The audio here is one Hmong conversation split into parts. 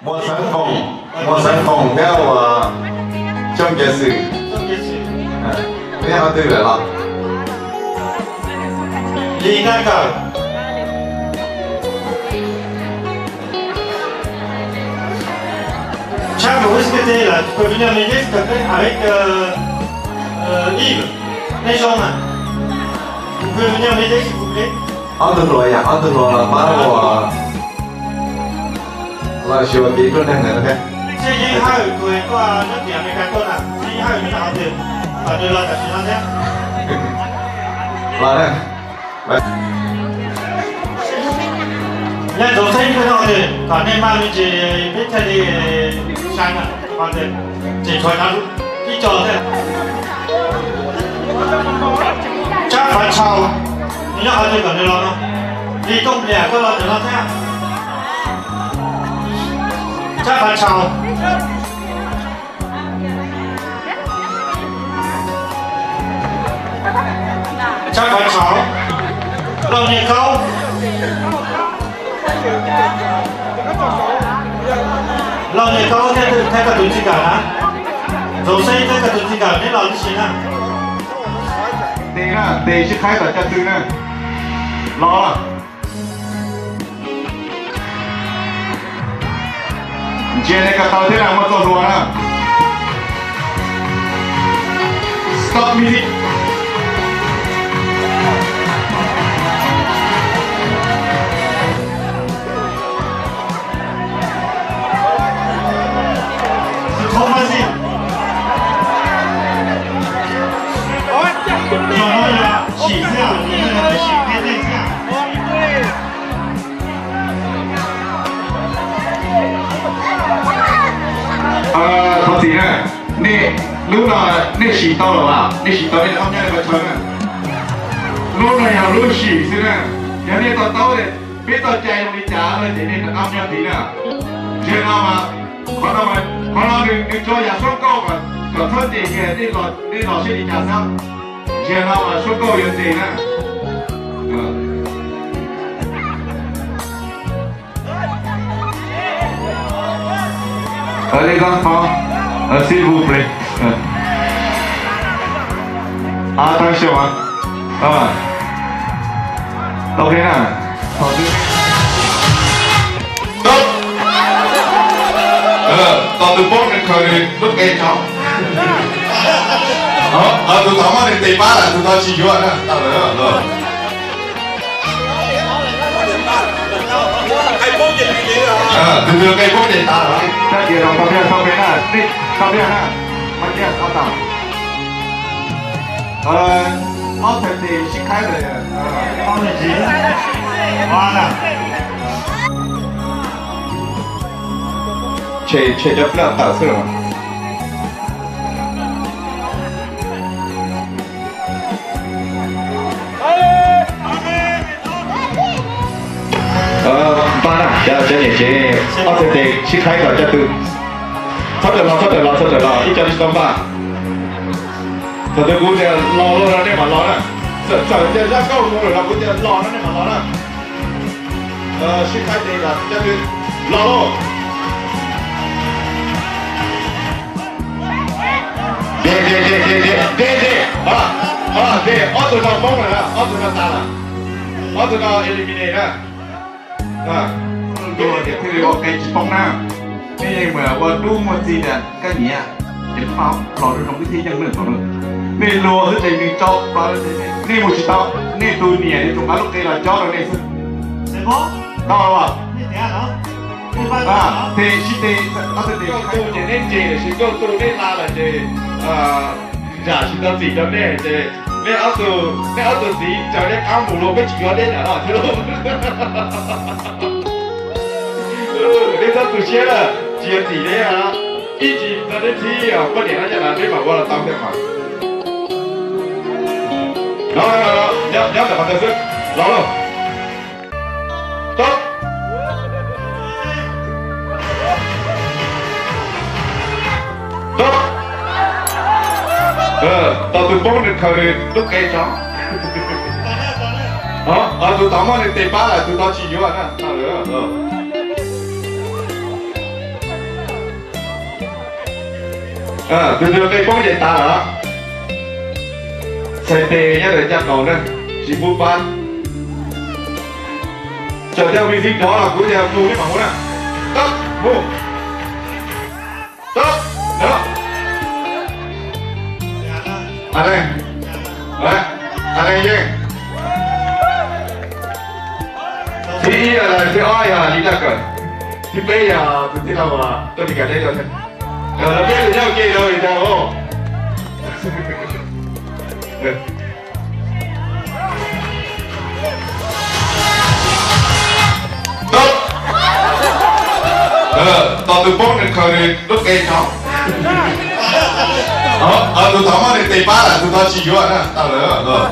Muas Xeev Foom, Muas Xeev Foom thiab uas Xyooj Cev Xwm. Nej qhov twg lawm los? Lis Naj Kawm. Tshaj plaws whisky là tu peux venir m'aider s'il te plaît avec euh, euh, Yves. Neb zoo na. Vous pouvez venir m'aider s'il vous plaît. Ob tug hluas yom, ob tug hluas pab uas los xyuas kev ruaj neeg ntawd thiab. Seb Yeej Hawj tus tuaj nyob tim Amelikas tuaj na, Yeej Hawj nyob qhov twg, qhov twg los tam sim no thiab. Los na. Nyob Ntxoov Xeeb nyob qhov twg, kom nej maj me ntsis peb thiaj li sai na, qhov twg tseem tshuav cov ib co thiab. Tsab Fav Tshau, nws nyob qhov twg kom nws los no. Lis Tooj Pliam koj los ntawm no thiab. Tsab Fav Tshau. Tsab Fav Tshau. Lauj Niag Kaub. Lauj Niag Kaub thiab koj tus txij nkawm na. Ntxoov Xeeb thiab koj tus txij nkawm neb los tib si na. Tes na, tes sib qhaib tom caj tw na. Los. Ntsia nej ko taw thiab na, muaj txoj hlua na. Stop music. Thov txim na, nej lub no nej sim tau los as? Nej sim tau nej ob nyob li qhov chaw na. Lub no yog lub sim xwb na. Yog nej to taub peb txoj cai zoo li cas no ces nej ob nyob tid na. Tiam no mas qhov no, qhov no nws tso yam suab nkauj kom txhob ces kiag nej los siab li cas xwb. Tiam no mas suab nkauj yuav ntes na. Ở đây văn phòng. Ờ, xin vui vẻ. Ờ. À, tăng số à? Ờ. Tau thế nào? Tau thế. Tốt. Ờ, tau tôi post lên kho đi, lúc em cháu. Ờ, ờ, tụi tao mới đi tìm bác là tụi tao chỉ dọa đó. Tao rồi đó, rồi. Tus twg qe paub ces tas lawm. Tag kis los tau thiaj tau peb na, tau thiaj na, mas thiaj tau tau. Ob txhais tes sib qhaib lawm. Ob txhais tes. Tshem, tshem cov flare tawm xwb los. Npaj na, cov niam tsev ob txhais tes sib qhaib kom caj tw. Txhob tawm los, txhob tawm los, txhob tawm los, ib co tsis tau npaj. Thaum twg kuv tias los no nej mam los na. Txawm tias zaj nkauj zoo lawm los kuv tias los no nej mam los na. Sib qhaib tes los caj tw. Los lauj. Tes, tes, tes, tes, tes, tes. Tes, ob tug no poob lawm na, ob tug no tas lawm. Ob tug no eliminate na. Luag thiaj li ua qe tsis poob na. Nej yeej mus ua dub muaj txi tias koj niam, ces pab los rau zoo wb thiaj yeej lwm tus. Nej luag xwb ces nws tso plas, nej mus tsis tau, nej tus niam nws tsuas nqa lub qe los cob rau nej xwb. Tau los? Tes sib tes, ob tug tes sib tes ces nej ntse lawm, sib nkauj tu nej la lawm ces zam tsis tau txim rau nej ces nej ob tug, nej ob tug txiv raws nej qab mus los peb tsis yuav nej nram no thiab lauj. Nej txhob tu siab lawm, tsis yog txim nej, ib tsis tau nej txib poj niam no caj las peb mam ua los tau thiab mas. No, no, no, nyob ntawm qhov ntawd xwb, los lauj. Tau. Tau. Tau tus poob nws khaws nws lub qe tso. Tus tod muab nws tes pab lawm, tus tod tsis yuav na. Tau lawm. Tus twg qe poob ces tas lawm. Txhais tes nyob ntawm caj qaum na, tsis pub pab. Txawm tej me xib nrov los kuv tias mus li mam mus na. Tod, mus. Tod, no. A ne, a ne yeej. Thib ib los thib ob yog li Daj Kawm, thib peb yog tus tij laug Tuaj Lis Kas Deb rau thiab. Los peb tus yog ke rau li cas os. Tos, tos tus poob nws khaws nws lub qe tso. Tus tod muab nws tes pab lawm, tus tod tsis yuav na, tau lawm.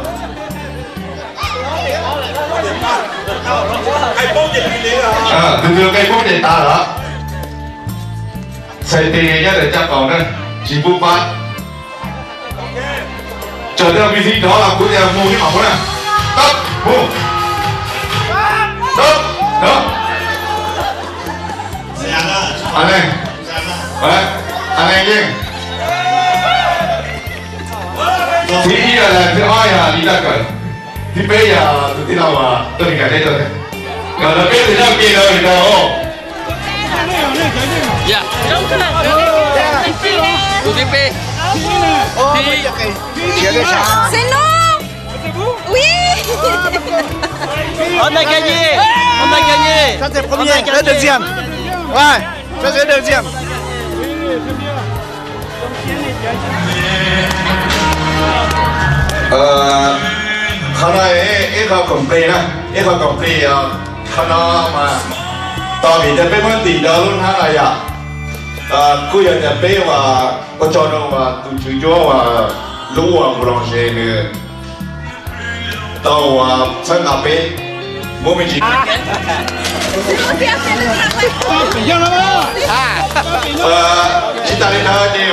Tus twg qe poob ces tas lawm. Txhais tes nyob ntawm caj qaum na, tsis pub pab. Txawm tej me xib nrov los kuv tias mus li mam mus na. Tod, mus. Tod, no. A ne, a ne yeej. Thib ib los thib ob yog li Daj Kawm, thib peb yog tus tij laug Tuaj Lis Kas Deb rau thiab. Los peb tus yog ke rau li cas os. Tus thib peb. Xeev Nuj. Ui. Hôm nay gagné. Hôm nay gagné. Ça, c'est premier, là, deuxième. Ouais, ça, c'est deuxième. Qhov no ib qho khoom plig na, ib qho khoom plig, qhov no mas tos vim tias peb muab ntim rau lub hnab no yom. Kuj yog tias peb uas ua tsaug rau uas tus tswv cuab uas lub uas mus los ze nws tau uas txhawb nqa peb muab me ntsis. Tsis tas li ntawd ces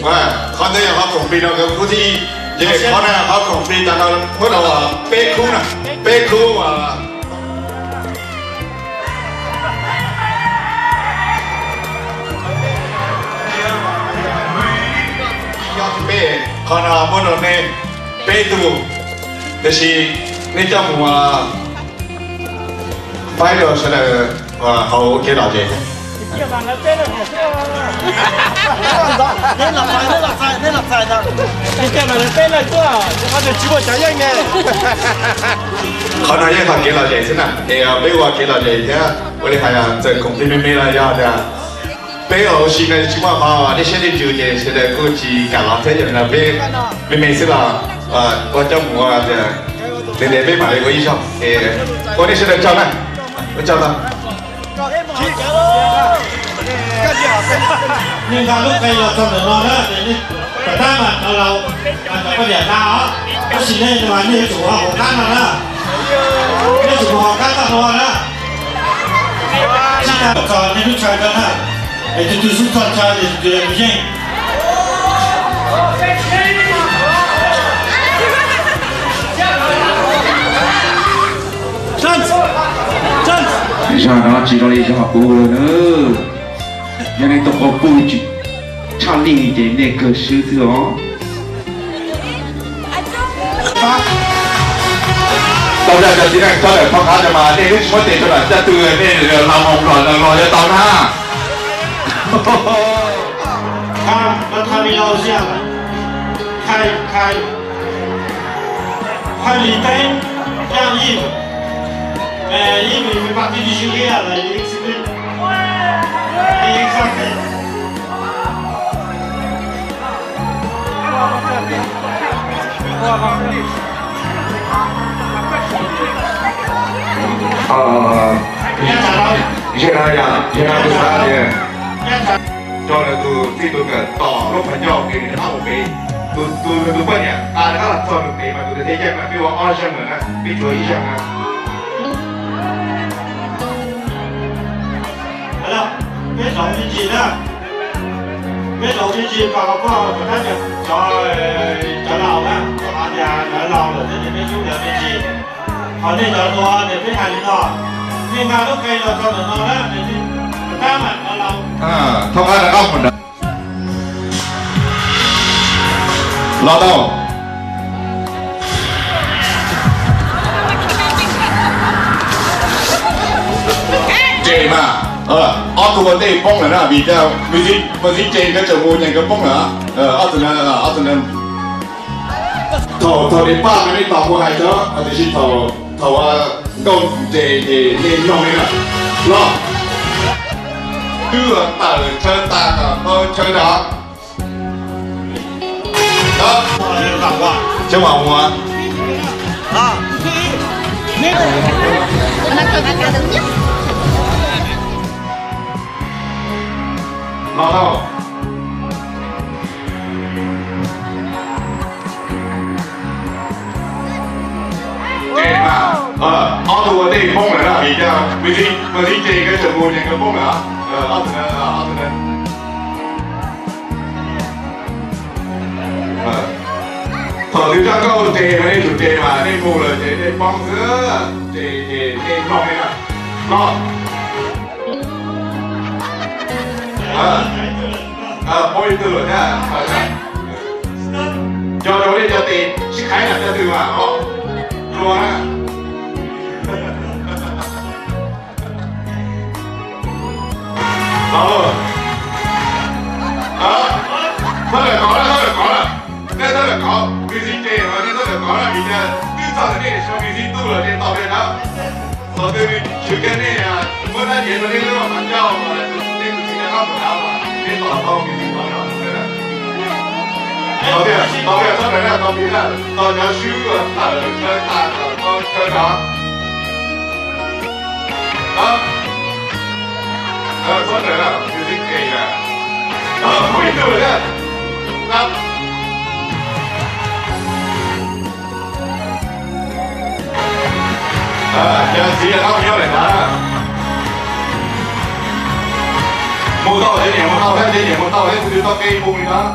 qhov ntawd yog qhov khoom plig rau nkawd khub thib ib, ces qhov no qhov khoom plig tas no muab rau peb khub na, peb khub uas Qhov no muab rau nej peb tug, tiam sis nej coj mus faib rau sawv daws hauv kev lom zem. Qhov no yeej qhov kev lom zem xwb na, es peb ua kev lom zem thiab ua li hais txawm khoom plig me me los yog tias peb ua si no tsis muaj qhov dej siab dej ntsws ces sawv daws kuj tsis kam los thiab, yog li no peb me me xwb los ua coj mus ua tias ntev ntev peb mam li ua ib zaug. Ua nej sawv daws tsaug na, ua tsaug ntau. Nej nqa lub qe los txog ntawm no na, tom qab mas rov los, rov poj niam nqa os, tab sis nej, nej yuav tsum mus hauv qab no na, nej yuav tsum mus hauv qab toj no na. Tsis tas txog nej lub chaw rau na, es tus twg xub txog chaw ces tus twg yog tus yeej. Zaj no tsis zoo li zaj kuv ua na. Yog nej tau qhov pug tsis tshaj lij ces nej kawg swb xwb os. Tau zaj cov txiv neej txhob lawm thov qhov no mas nej twb tsis muab tes rau lawm, caj tw nej los mus los los los yuav tau na. Khai, khai li teb, yaj yij, yij mi pa ti ti si li lawm yij si li. Zej no yog, zej no kuv xav tias coj lawv tus txij tus nkawm tom lub qhov ncauj ces nws rov qab mus pem. Tus, tus, tus poj niam nqa rov qab los txog nws pem mas tus ntawd thiaj yeej mas peb ua ob zaug lawm na, peb tsuas ib zaug na. Peb zaum me ntsis na, peb zaum me ntsis kom koj kom tab cov, cov laus na, kom hais tias lawv laus lawm thiab ces peb hlub lawv me ntsis. Ho nej cov hluas ces peb hais li no, nej nqa lub qe los txog ntawm no na, tab mas cov laus. Thov qab rov qab mus ntawd. Los tau. Ces mas, ob tug ua ntej poob lawm na, vim tias Maiv Xib Ces nkawd tseem mus ces nkawd poob lawm. Ob tug, ob tug, thaum, thaum nej pab mas nej tos kuv hais tso, tiam sis thaum, thaum Nkauj Nres ces nej mloog li na. Los. Twb tawm chaw tas kom tau chaw nrog. Seb mas ua. Los tau. Ces mas, ob tug ua ntej poob lawm na, vim tias Maiv Xib Ces nkawd tseem mus ces nkawd poob lawm. Ob tug, ob tug. Thaum twg Nkauj Nres mas nej tsum ces mas nej mus lawm ces nej poob xwb, ces, ces nej mloog li na. Los. Poob ib tug lawm thiab. Cov rau nej cov tes sib qhaib na, cov twg mas os, hlua na. Los. Thawj lawm kov na, thawj lawm kov na. Nej thawj lawm kov, Maiv Xib Ces mas nej thawj lawm kov na, vim tias twb txog ntawm nej suav Maiv Xib Ntuj lawm ces tos peb na. Thaum twg swm kiag nej, muab dab yev rau nej lub mas ncauj, nej tus txiv nej qab mus dav mas nej tos tau Maiv Xib kov no. Tau tiag, tau tiag, txhob ntawd na, tau tiag na, tos cov swb tawm chaw tas kom tau chaw nrog. Txhob ntawd na, Maiv Xib Ces na. Poob ib tug lawm thiab. Cov txiv qab mus nyob lawm ntag. Mus tau ces niam mus tau thiab, ces niam mus tau thiab, tus twg tau kev mus li ntag.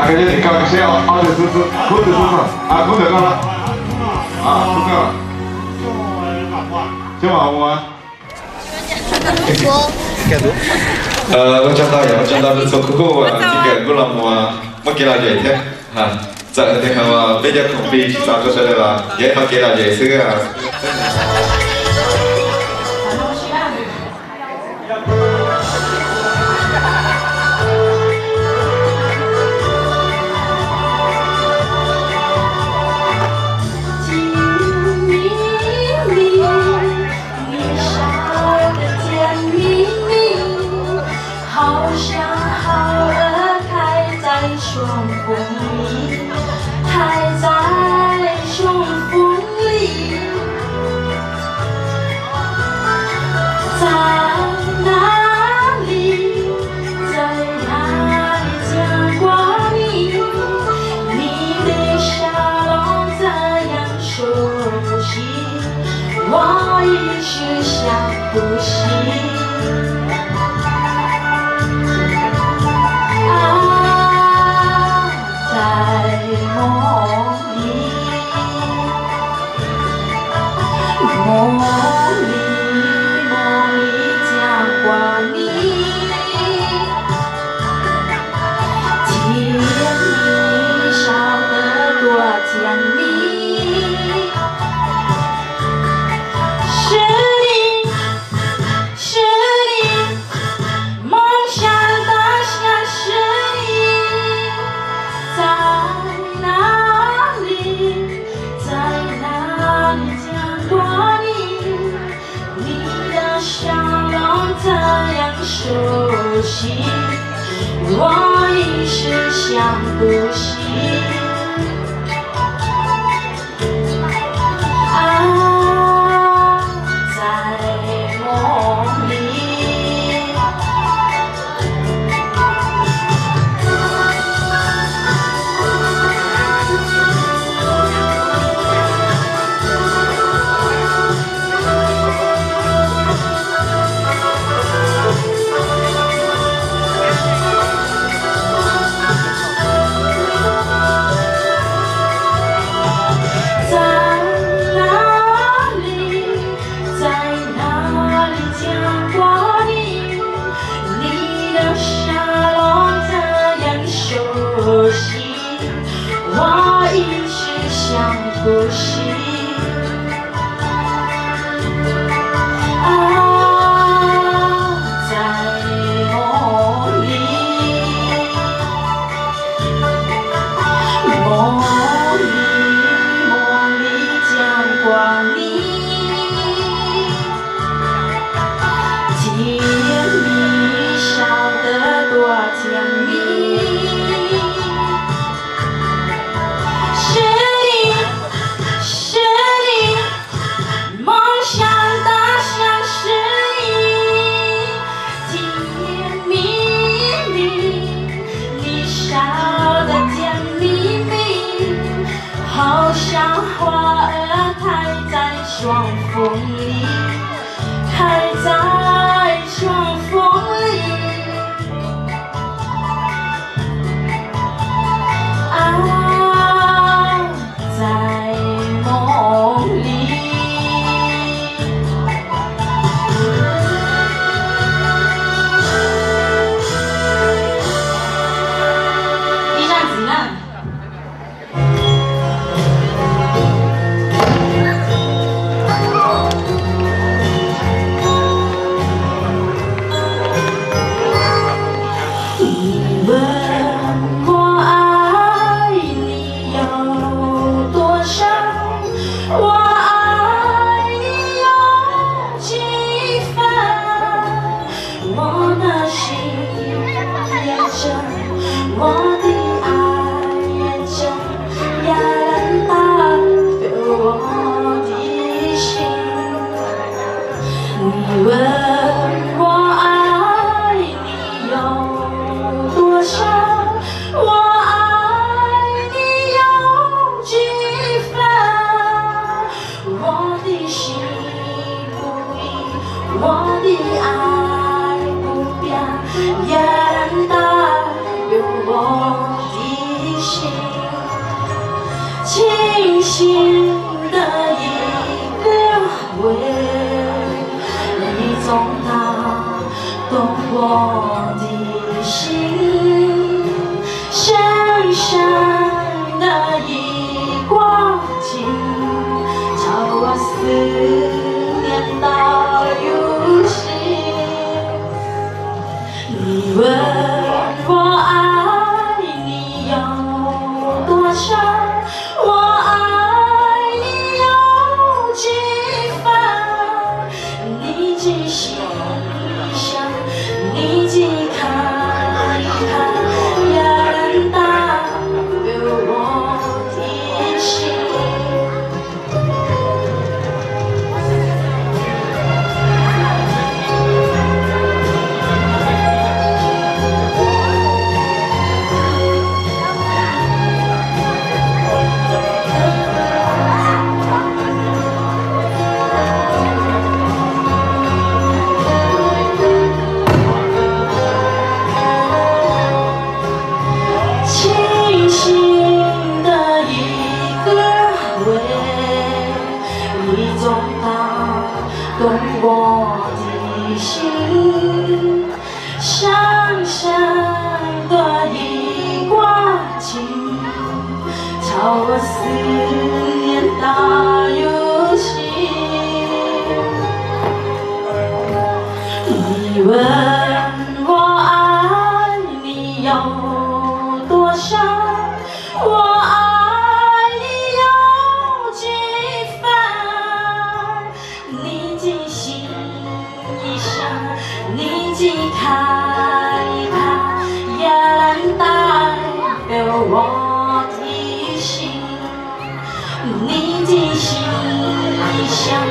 Koj yog tim koj seb ob tug xub, kub tug xub, kub ntawm koj los, kub koj los. Seb mas ua. Ua tsaug ntau, ua tsaug ntau rau txhua khub, txij kawm kuj los mus muaj kev lom zem thiab. Txawm tias peb cov khoom plig tsis txaus rau sawv daws los yog ib qho kev lom zem xwb. tu siab. Aw, txais moo li, moo li, moo li caag kuas li, cia mi sau tawm tuaj cia mi. Seb li, seb li, moog xyaa tab xyaa seb li, cia mi, mi, mi sau tawm cia mi, mi, hauv xyaa huab thaiv txais suab foom li, thaiv txais suab foom li. Aw, txais moo li. Ib zaj ntxiv na. Ua ai ni yog tuaj saib, ua ai ni yog tsis faj, ua na si yog tsaug, ua ti ai yog tsaug, yog leej tag peb ua tib si. Ua, ua ai ni yog tuaj saib, ua ai ni yog tsis faj, ua tib si kuv ib, ua ti ai kuv piam, yog leej tag peb ua tib si. Cheeb tsam ntawm yim kwv ua, yim txoov tag toog ua tib si. Sab sab ntawm yim kuaj cheeb, txhawb ua xwb niam ntau yus si. Ua, ua ai ni yog tuaj saib, ua ai ni yog tsis faj, ni tsis sib xyaw, ni tsis khav khav, yog leej tag peb ua tib si. Cheeb tsam ntawm yim kwv ua, yim txoov tag toog ua tib si. Sab sab ntawm yim kuaj cheeb, txhawb ua xwb niam ntau yus si. Ua, ua ai ni yog tuaj saib, ua ai ni yog tsis faj, ni tsis sib xyaw, ni tsis khav khav, yog leej tag peb ua tib si. Ni tsis sib xyaw,